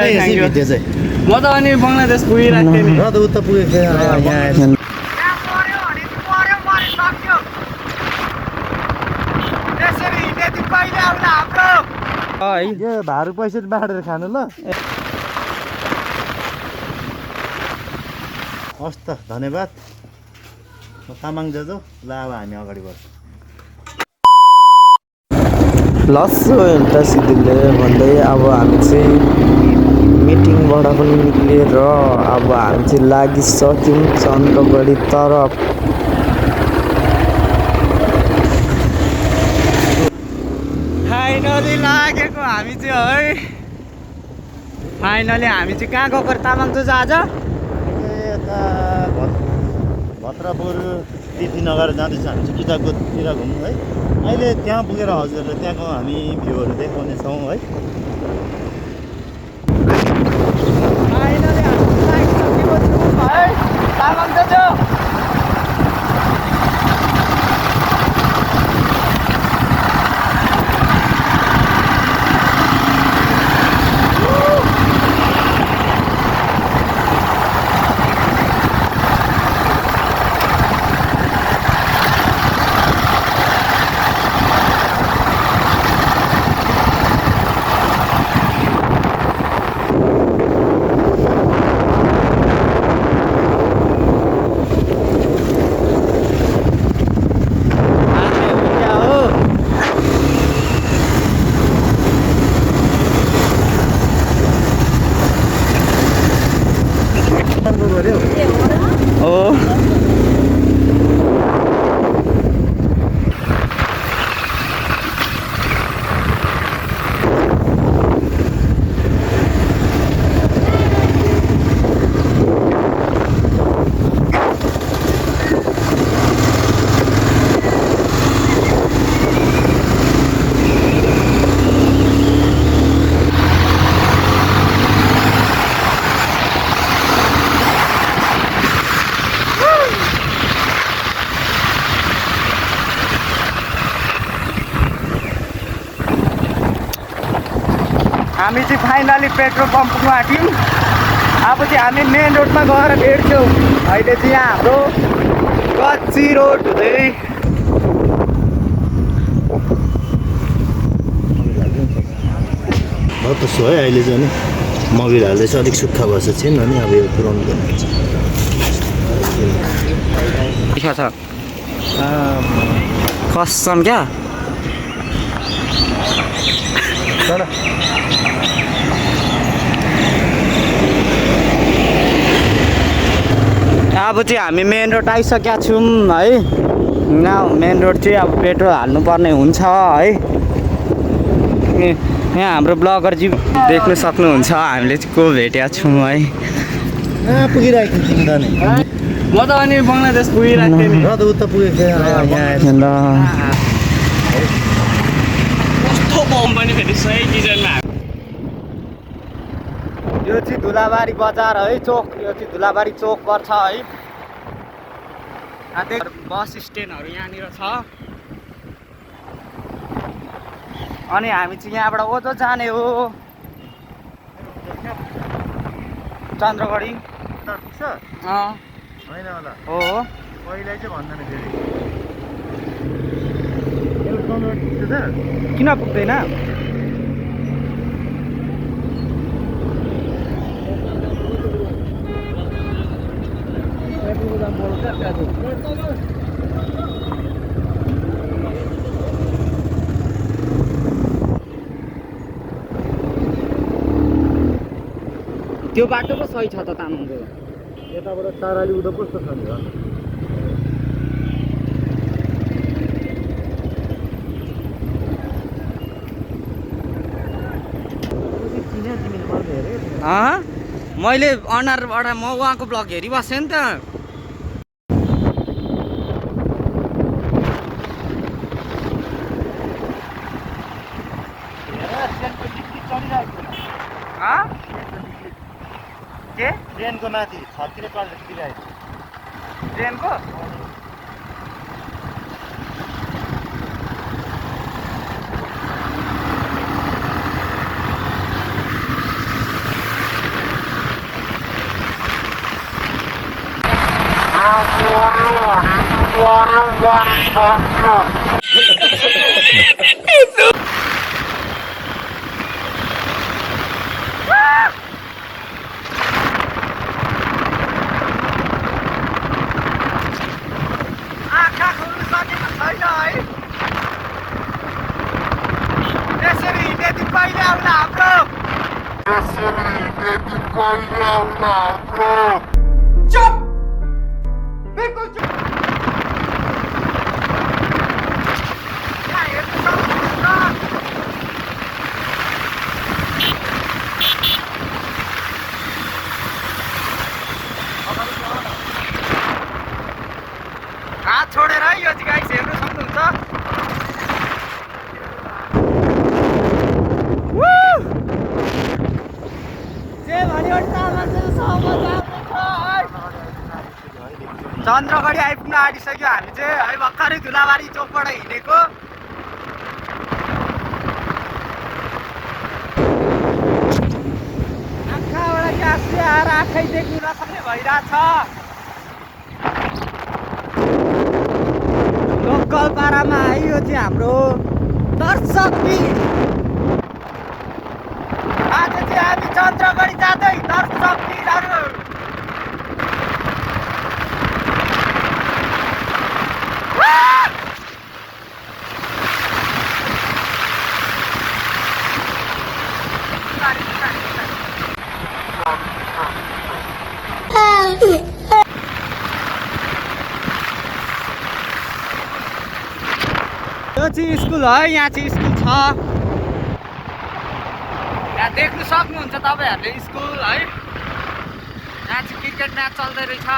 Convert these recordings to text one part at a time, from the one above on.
यसै भिडियो चाहिँ म त अनि बङ्गलादेश पुगिरहेको थिएँ नि र त उता पुगेको थिएँ यहाँ यो भारू पैसा बाँडेर खानु ल हस् त धन्यवाद म तामाङ जाजौ ल अब हामी अगाडि बढ्छौँ लस्सो एउटा सिद्धिले भन्दै अब हामी चाहिँ मिटिङबाट पनि निक्लिएर अब हामी चाहिँ लागिसक्यौँ चन्द्रगढी तरफ फाइनली लागेको हामी चाहिँ है फाइनली हामी चाहिँ कहाँ गएको तामाङ चाहिँ आज यता भद्रपुर तिथिनगर जाँदैछ हामी चाहिँ किताबकोतिर घुम्नु है अहिले त्यहाँ पुगेर हजुरहरूले त्यहाँको हामी भ्यूहरू देखाउनेछौँ है फाइनली हामी लागिसकेको छौँ है तामाङ दाजु हामी चाहिँ फाइनली पेट्रोल पम्प पुग्नु आँट्यौँ अब चाहिँ हामी मेन रोडमा गएर भेट्छौँ अहिले चाहिँ यहाँ हाम्रो कच्ची रोड हुँदै हो त सो है अहिले चाहिँ नि मबिल हाल्दैछ अलिक सुक्खा भएछ छैन अनि अब यो पुऱ्याउनु पर्ने छ कसम क्या अब चाहिँ हामी मेन रोड आइसकेका छौँ है मेन रोड चाहिँ अब पेट्रोल हाल्नुपर्ने हुन्छ है यहाँ हाम्रो ब्लगरजी देख्नु सक्नुहुन्छ हामीले चाहिँ को भेटेका छौँ है पुगिरहेको थियौँ त नि म त अनि बङ्गलादेश पुगिरहेको थिएँ नि र त उता पुगेको थिएँ यहाँ कस्तो बम पनि फेरि सही डिजाइनमा यो चाहिँ धुलाबारी बजार है चोक यो चाहिँ धुलाबारी चोक पर्छ है बस स्ट्यान्डहरू यहाँनिर छ अनि हामी चाहिँ यहाँबाट ओतो जाने हो चन्द्रगढी होइन होला हो पहिला चाहिँ भन्दैन फेरि किन पुग्दैन त्यो बाटो पो सही छ त तामाङको यताबाट ताराली उता कस्तो छ नि मैले अनुहारबाट म उहाँको ब्लग हेरिबसेँ नि त के ट्रेनको माथि छतिर पल्टिरहेको ट्रेनको आँखा खोल्नु सकेको छैन है यसरी हिँडेदेखि पहिले आउला हाम्रो चुप बिल्कुल चुप यहाँ हेर्नु सक्नुहुन्छ हात छोडेर है यो चाहिँ गाइस हेर्नु सक्नुहुन्छ जे भन्यो चन्द्रगढी आइपुग्न आँटिसक्यो हामी चाहिँ है भर्खरै धुलाबारी चोकबाट हिँडेको आँखाबाट ग्यास आएर आँखै देख्नु नसक्ने भइरहेछ लोकल पारामा आयो चाहिँ हाम्रो दर्शक भिड आज चाहिँ हामी चन्द्रगढी जाँदै दर्शक भिडहरू यो चाहिँ स्कुल है यहाँ चाहिँ स्कुल छ यहाँ देख्नु सक्नुहुन्छ तपाईँहरूले स्कुल है यहाँ चाहिँ क्रिकेट म्याच चल्दै रहेछ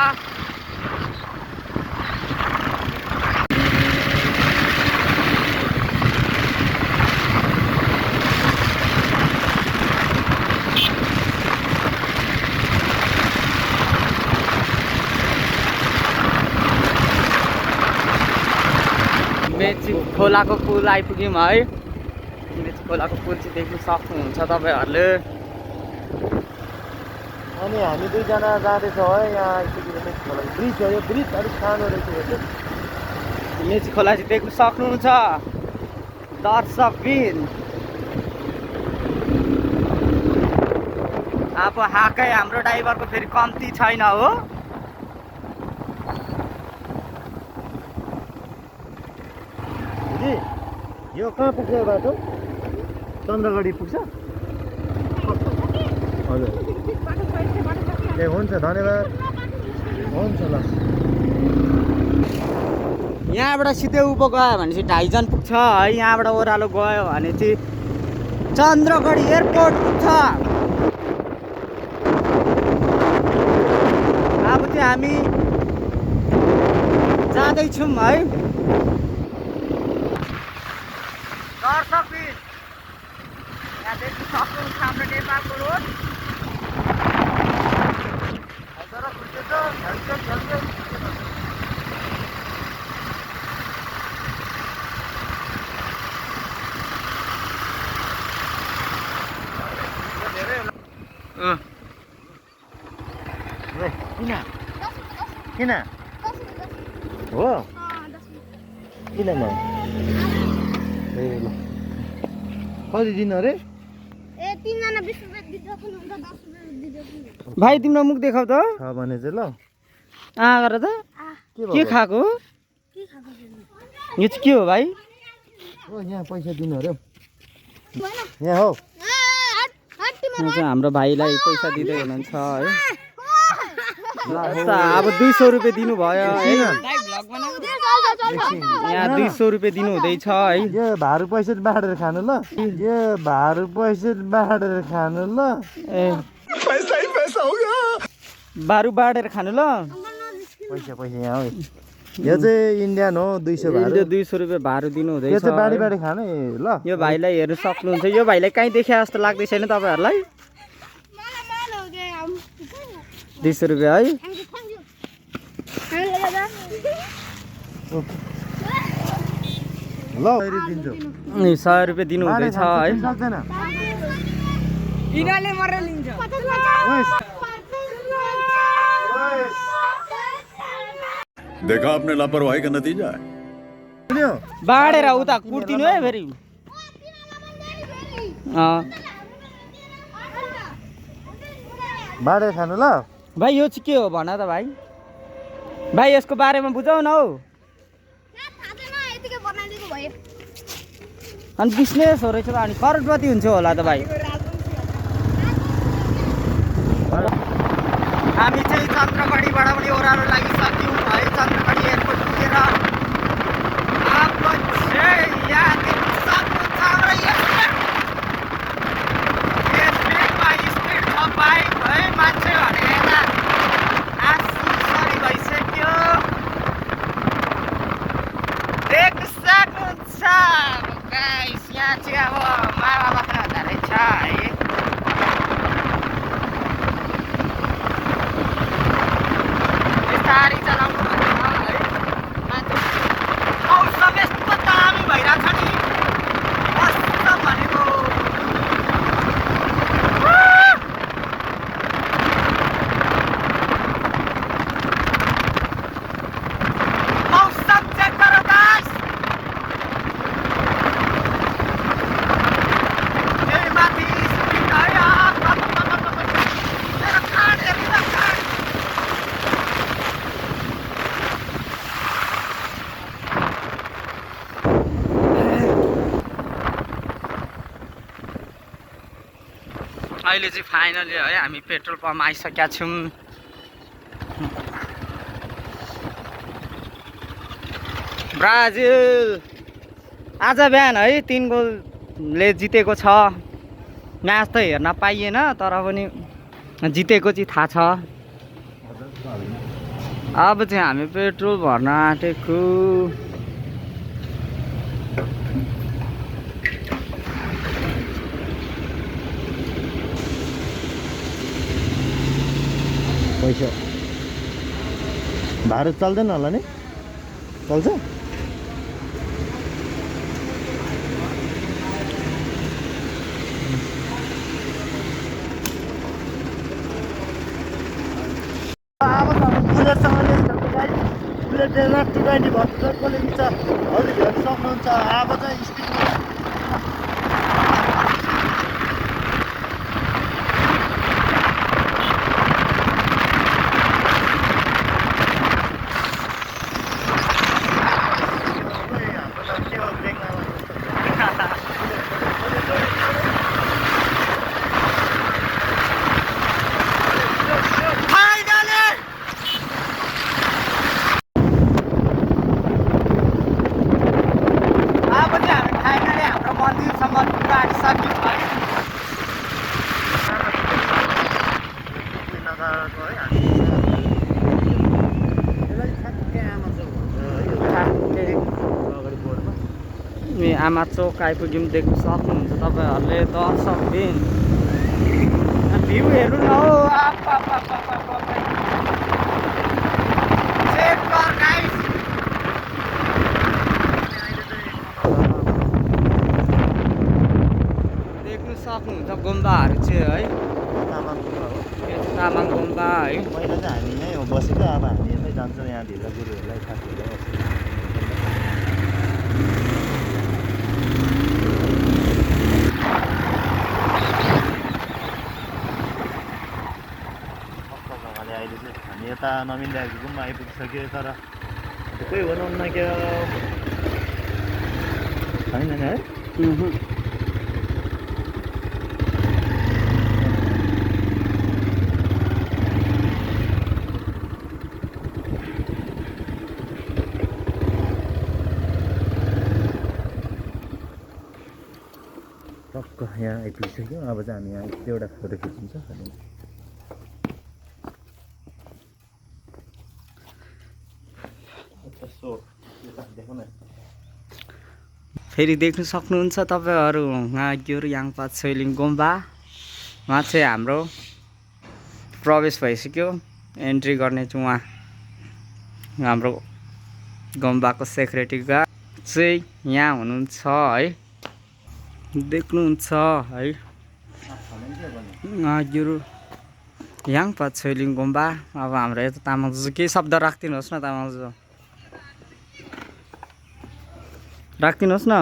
मेची खोलाको पुल आइपुग्यौँ है मेची खोलाको पुल चाहिँ देख्नु सक्नुहुन्छ तपाईँहरूले अनि हामी दुईजना जाँदैछौँ है यहाँ आइपुग्यो मेची खोला ब्रिज हो यो ब्रिज अलिक सानो रहेछ मेची खोला चाहिँ देख्नु सक्नुहुन्छ दर्शकबिन अब हाकै हाम्रो ड्राइभरको फेरि कम्ती छैन हो यो कहाँ पुग्छ यो बाटो चन्द्रगढी पुग्छ हजुर ए हुन्छ धन्यवाद हुन्छ ल यहाँबाट सिधै उँभो गयो भने चाहिँ 2.5 जन पुग्छ है यहाँबाट ओह्रालो गयो भने चाहिँ चन्द्रगढी एयरपोर्ट पुग्छ अब चाहिँ हामी जाँदैछौँ है दर्शकबिन यहाँ देख्नु सक्नुहुन्छ हाम्रो नेपालको रोड किन हो किन न ए ल कति दिन अरे ए 3 जना 20 रुपैयाँ दिँदा पनि हुन्छ 10 रुपैयाँ दिँदा पनि हुन्छ भाइ तिम्रो मुख देखाउ त छ भने चाहिँ ल गर त के खाएको के खाएको यो चाहिँ के हो भाइ हो यहाँ पैसा दिनु अरे यहाँ हो यहाँ चाहिँ हाम्रो भाइलाई पैसा दिँदै हुनुहुन्छ है अब 200 रुपियाँ दिनुभयो है यहाँ 200 रुपियाँ दिनु हुँदैछ है यो भारू पैसा बाँडेर खानु ल यो भारू पैसा बाँडेर खानु ल ए बारु बाँडेर खानु ल पैसा पैसा यहाँ हो यो चाहिँ इन्डियन हो 200 भारू 200 रुपियाँ भारू दिनु यो हुँदैछ चाहिँ बाँडी बाँडी खानु ल यो भाइलाई हेर्नु सक्नुहुन्छ यो भाइलाई कहीँ देखे जस्तो लाग्दै छैन तपाईँहरूलाई मलाई माल हो गयो हम 200 रुपियाँ है थ्यांक यू हामी लगा ल फेरि दिन्छु 100 रुपियाँ दिनु हुँदैछ है सक्दैन यिनीहरूले मरेर लिन्छ देखा आपने लापरवाही का नतीजा है। सुन्यो बाँडेर उता कुर्तिनु है फेरि बाँडेर खानु ल भाइ यो चाहिँ के हो भन त भाइ भाइ यसको बारेमा बुझाउ न हौ थाहा छैन यतिकै बनाइदिएको भयो अनि बिजनेस हो रहेछ त अनि करोडपति हुन्छ होला त भाइ हामी चाहिँ चन्द्रगढीबाट पनि ओह्रालो लागिसक्यौँ है चन्द्रगढी एयरपोर्ट पुगेर अब चाहिँ यहाँ देख्न सक्नुहुन्छ हाम्रो स्पिडमा स्पिड छ बाइक है मान्छे भने यता आसरी भइसक्यो देख्न सक्नुहुन्छ गाइस यहाँ चाहिँ अब मामा बस्न हुँदो रहेछ है बिस्तारै चलाउनु भनेर है मान्छे मौसम यस्तो दामी भइरहेछ नि कस्तो भनेको मौसम चेक गरौँ गाइस यही माथि स्पिड है मेरो काँड हेर्नु न काँड अहिले चाहिँ फाइनली है हामी पेट्रोल पम्प आइसकेका छौँ ब्राजिल आज बिहान है 3 गोलले जितेको छ म्याच त हेर्न पाइएन तर पनि जितेको चाहिँ थाहा छ अब चाहिँ हामी पेट्रोल भर्न आँटेको पैसा भाडा चल्दैन होला नि चल्छ अब बुलेटसँगले बुलेट ट्रेनर 220 भन्नु कसले लिन्छ हजुर हेर्नु सक्नुहुन्छ अब चाहिँ स्पिडमा आमा चोक आइपुग्यौँ देख्न सक्नुहुन्छ तपाईँहरूले दर्शकले भ्यू हेर्नु न हौ देख्नु सक्नुहुन्छ गुम्बाहरू चाहिँ है तामाङ गुम्बा है पहिला चाहिँ हामी यहीँ बसेको अब हामी यतै जान्छौँ यहाँ ढिलो गुरुहरूलाई साथीहरूलाई अहिले चाहिँ हामी यता नमिन्दाको घुममा आइपुगिसक्यो तर कोही हुनुहुन्न के छैन है टक्क यहाँ आइपुगिसक्यो अब चाहिँ हामी यहाँ एउटा फोटो खिचिन्छ फेरि देख्न सक्नुहुन्छ तपाईँहरू ग्योर याङपा छैलिङ गुम्बामा चाहिँ हाम्रो प्रवेश भइसक्यो एन्ट्री गर्ने चाहिँ उहाँ हाम्रो गुम्बाको सेक्युरिटी गार्ड चाहिँ यहाँ हुनुहुन्छ है देख्नुहुन्छ है ग्योर याङपा छैलिङ गुम्बा अब हाम्रो यता तामाङ केही शब्द राखिदिनुहोस् न तामाङ राखिदिनुहोस् न।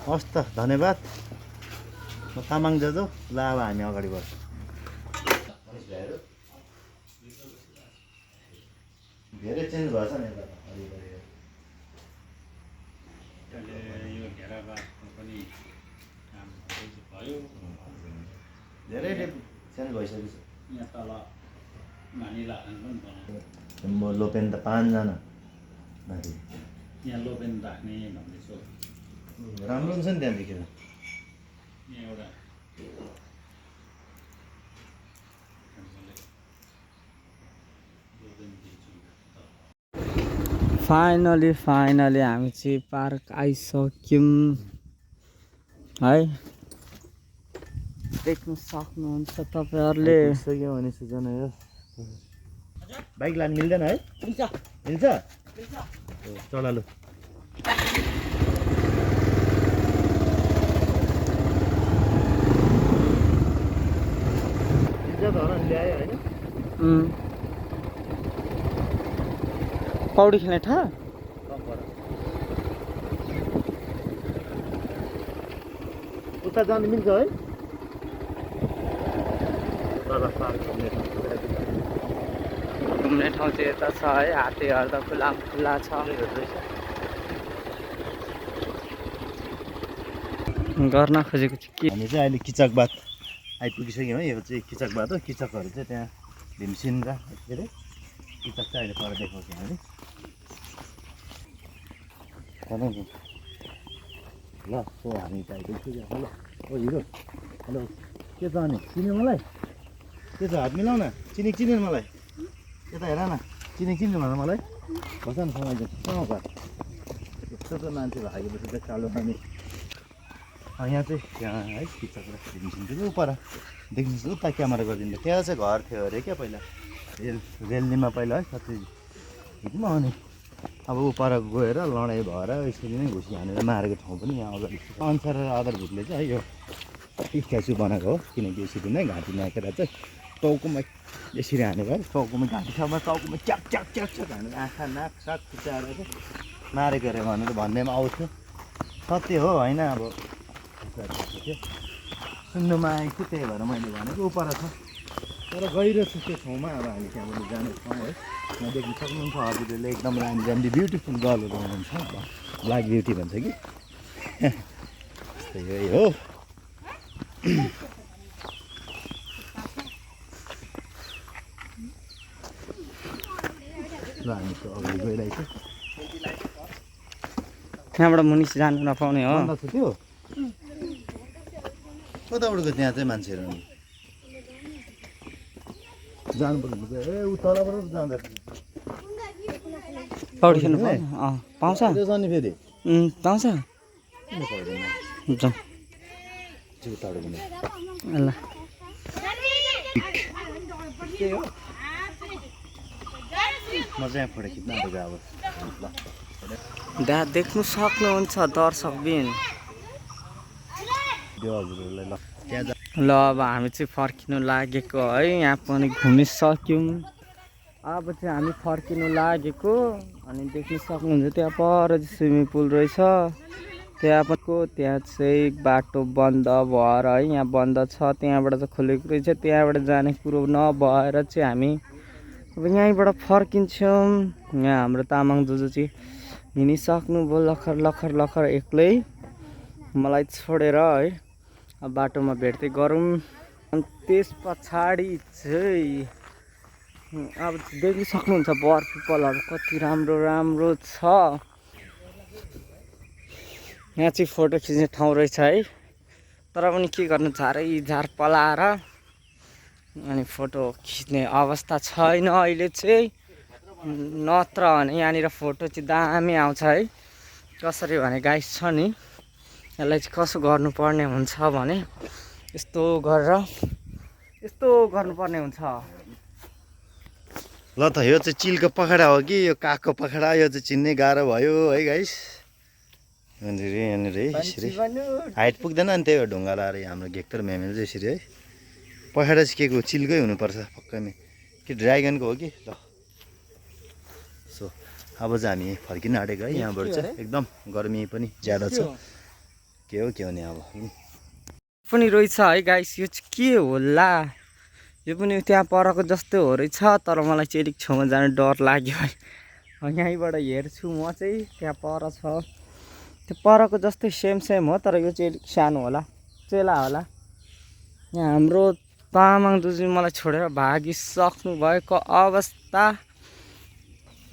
हस् त धन्यवाद। म तामाङ दाजु ल अब हामी अगाडि बढ्छौँ। धेरै चेन्ज भएछ नि यता धेरै चेन्ज भइसकेको छ। म लोपेन त 5 जना माथि यहाँ लोपेन राख्ने भन्दैछु। राम्रो हुन्छ नि त्यहाँदेखि यहाँ एउटा फाइनली हामी चाहिँ पार्क आइसक्यौँ है। देख्न सक्नुहुन्छ तपाईँहरूले। पुगिसक्यो भने सुजना यो बाइक लानु मिल्दैन है? मिल्छ मिल्छ चलालु। मिल्छ त होला नि ल्यायो होइन? पौडी खेल्ने ठाउँ उता जानु मिल्छ है? घुम्ने ठाउँ चाहिँ यता छ है। हात्तीहरू त खुला छ। गर्न खोजेको चाहिँ के हामी चाहिँ अहिले किचकबात आइपुगिसक्यौँ है। यो चाहिँ किचकबात हो। किचकहरू चाहिँ त्यहाँ भीमसिन र के अरे किचक चाहिँ अहिले पर देखाउँछौँ हामी। ल सो हामी त आइपुग्छौँ। ल ओ हिरो हेलो के छ अनि चिन्यो मलाई? के छ हात मिलाउ न। चिनेको चिन्यो मलाई? यता हेर न चिनेको चिन्यो भने मलाई बस न सँगै कहाँ घर यस्तो त मान्छे भागेपछि त कालो अनि यहाँ चाहिँ त्यहाँ है किचक र भीमसिन चाहिँ उपर देख्नुहोस् उता क्यामेरा गरिदिनु। त्यहाँ चाहिँ घर थियो अरे क्या पहिला रेलनीमा पहिला है कति हिँड्नु अनि अब उपर गएर लडाइँ भएर यसरी नै घुसी हानेर मारेको ठाउँ पनि यहाँ अगाडि अनुसार आधारभूतले चाहिँ यो स्ट्याचु बनाएको हो। किनकि यसरी नै घाँटी नाकेर चाहिँ टाउकोमा यसरी हानेको है। टाउकोमा घाँटी ठाउँमा टाउकोमा च्याक च्याक च्याक च्याक हानेर आँखा नाक साक खुट्टाएर चाहिँ मारेको अरे भनेर भन्दैमा आउँथ्यो। सत्य हो होइन अब सुन्नुमा आएको त्यही भएर मैले भनेको उपर छ तर गहिरो छ त्यो ठाउँमा। अब हामी त्यहाँबाट जाने ठाउँ है। यहाँ देख्न सक्नुहुन्छ हजुरहरूले एकदम राम्री राम्री ब्युटिफुल गर्लहरू हुनुहुन्छ। ब्ल्याक ब्युटी भन्छ कि त्यही हो। ल हामी त अगाडि गइरहेको त्यहाँबाट मुनिस जानु नपाउने हो। छ त्यो कताबाट गयो त्यहाँ चाहिँ मान्छेहरू जानु पर्ने ए ऊ तलबाट जाँदा पौडी खेल्नु पाउँछ त्यो छ नि फेरि पाउँछ। जाउँ जुत्ताहरू पनि ल म चाहिँ यहाँ फोटो खिच्न आएको अब त्यहाँ देख्नु सक्नुहुन्छ दर्शकबिन। त्यो हजुरहरूलाई ल त्यहाँ ल अब हामी चाहिँ फर्किनु लागेको है। यहाँ पनि घुमिसक्यौँ। अब चाहिँ हामी फर्किनु लागेको अनि देख्नु सक्नुहुन्छ त्यहाँ पर स्विमिङ पुल रहेछ। त्यहाँ चाहिँ बाटो बन्द भएर है यहाँ बन्द छ। त्यहाँबाट चाहिँ खोलेको रहेछ। त्यहाँबाट जाने कुरो नभएर चाहिँ हामी अब यहीँबाट फर्किन्छौँ। यहाँ हाम्रो तामाङ जुजु चाहिँ हिँडिसक्नुभयो लखर लखर लखर एक्लै मलाई छोडेर है। अब बाटोमा भेट्दै गरौँ। अनि त्यस पछाडि चाहिँ अब देख्न सक्नुहुन्छ बर्फ पिपलहरू कति राम्रो राम्रो छ। यहाँ चाहिँ फोटो खिच्ने ठाउँ रहेछ है। तर पनि के गर्नु झार पलाएर अनि फोटो खिच्ने अवस्था छैन अहिले चाहिँ। नत्र भने यहाँनिर फोटो चाहिँ दामी आउँछ है। कसरी भने गाइस छ नि यसलाई चाहिँ कसो गर्नुपर्ने हुन्छ भने यस्तो गर्नुपर्ने हुन्छ। ल त यो चाहिँ चिलको पखडा हो कि यो कागको पखडा यो चाहिँ चिन्ने गाह्रो भयो है गाइस। यहाँनिर है यसरी हाइट पुग्दैन नि त्यही हो ढुङ्गा लाएर हाम्रो घेक्टर म्यामेल चाहिँ यसरी है। पखडा चाहिँ के को चिलकै हुनुपर्छ पक्कै नै कि ड्राइगनको हो कि ल सो अब चाहिँ हामी फर्किन आँटेको है यहाँबाट चाहिँ एकदम गर्मी पनि ज्यादा छ के हो नि अब पनि रहेछ है गाइस यो चाहिँ के होला यो पनि त्यहाँ परको जस्तै हो रहेछ तर मलाई चाहिँ अलिक छेउमा जान डर लाग्यो है यहीँबाट हेर्छु म चाहिँ त्यहाँ पर छ त्यो परको जस्तै सेम हो तर यो चाहिँ अलिक सानो होला चेला होला यहाँ हाम्रो तामाङ दुजु मलाई छोडेर भागिसक्नु भएको अवस्था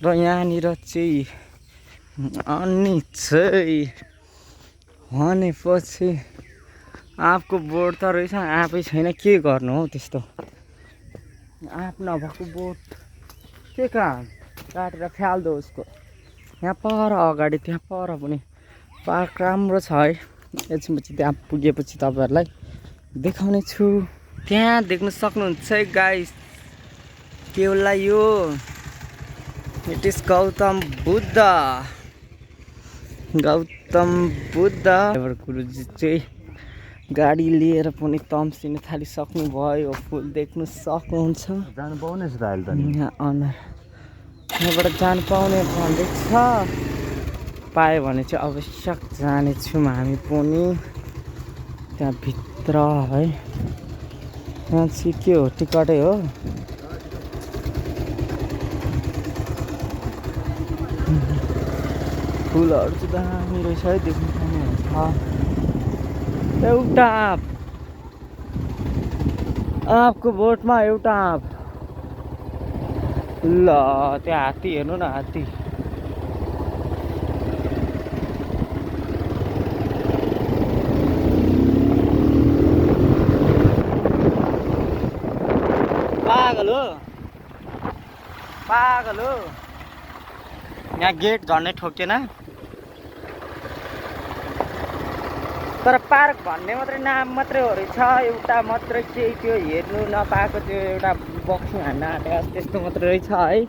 र यहाँनिर चाहिँ अनि चाहिँ भनेपछि आँपको बोट त रहेछ आँपै छैन के गर्नु हौ त्यस्तो आँप नभएको बोट के काम काटेर फ्याल्दो उसको यहाँ पर अगाडि त्यहाँ पर पनि पार्क राम्रो छ है एकछिनपछि त्यहाँ पुगेपछि तपाईँहरूलाई देखाउने छु त्यहाँ देख्न सक्नुहुन्छ है गाइस के होला यो इट इज गौतम बुद्ध गुरुजी चाहिँ गाडी लिएर पनि तम्सिन थालिसक्नु भयो फुल देख्नु सक्नुहुन्छ जानु पाउने छ त अहिले त यहाँ अनुहार यहाँबाट जानु पाउने भन्दैछ पायो भने चाहिँ आवश्यक जानेछौँ हामी पनि त्यहाँ भित्र है यहाँ चाहिँ के हो टिकटै हो फुलहरू चाहिँ दामी रहेछ है देख्नु पाउनुहुन्छ एउटा आँपको बोटमा एउटा आँप ल त्यहाँ हात्ती हेर्नु न हात्ती पागल हो यहाँ गेट झन्डै ठोकेन तर पार्क भन्ने मात्रै नाम मात्रै हो रहेछ एउटा मात्रै केही त्यो हेर्नु नपाएको त्यो एउटा बक्सिङ हान्न आँटेको त्यस्तो मात्रै रहेछ है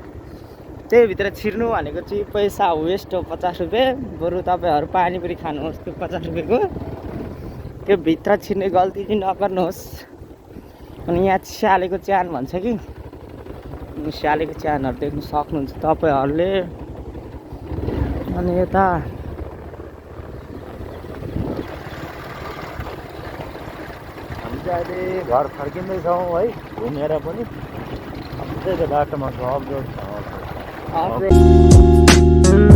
त्यही भित्र छिर्नु भनेको चाहिँ पैसा वेस्ट हो 50 रुपियाँ बरु तपाईँहरू पानीपुरी खानुहोस् त्यो 50 रुपियाँको त्यो भित्र छिर्ने गल्ती चाहिँ नगर्नुहोस् अनि यहाँ स्यालेको च्यान भन्छ कि स्यालेको च्यानहरू देख्नु सक्नुहुन्छ तपाईँहरूले अनि यता हामी चाहिँ अहिले घर फर्किँदैछौँ है घुमेर पनि त्यही त बाटोमा अफरोड छ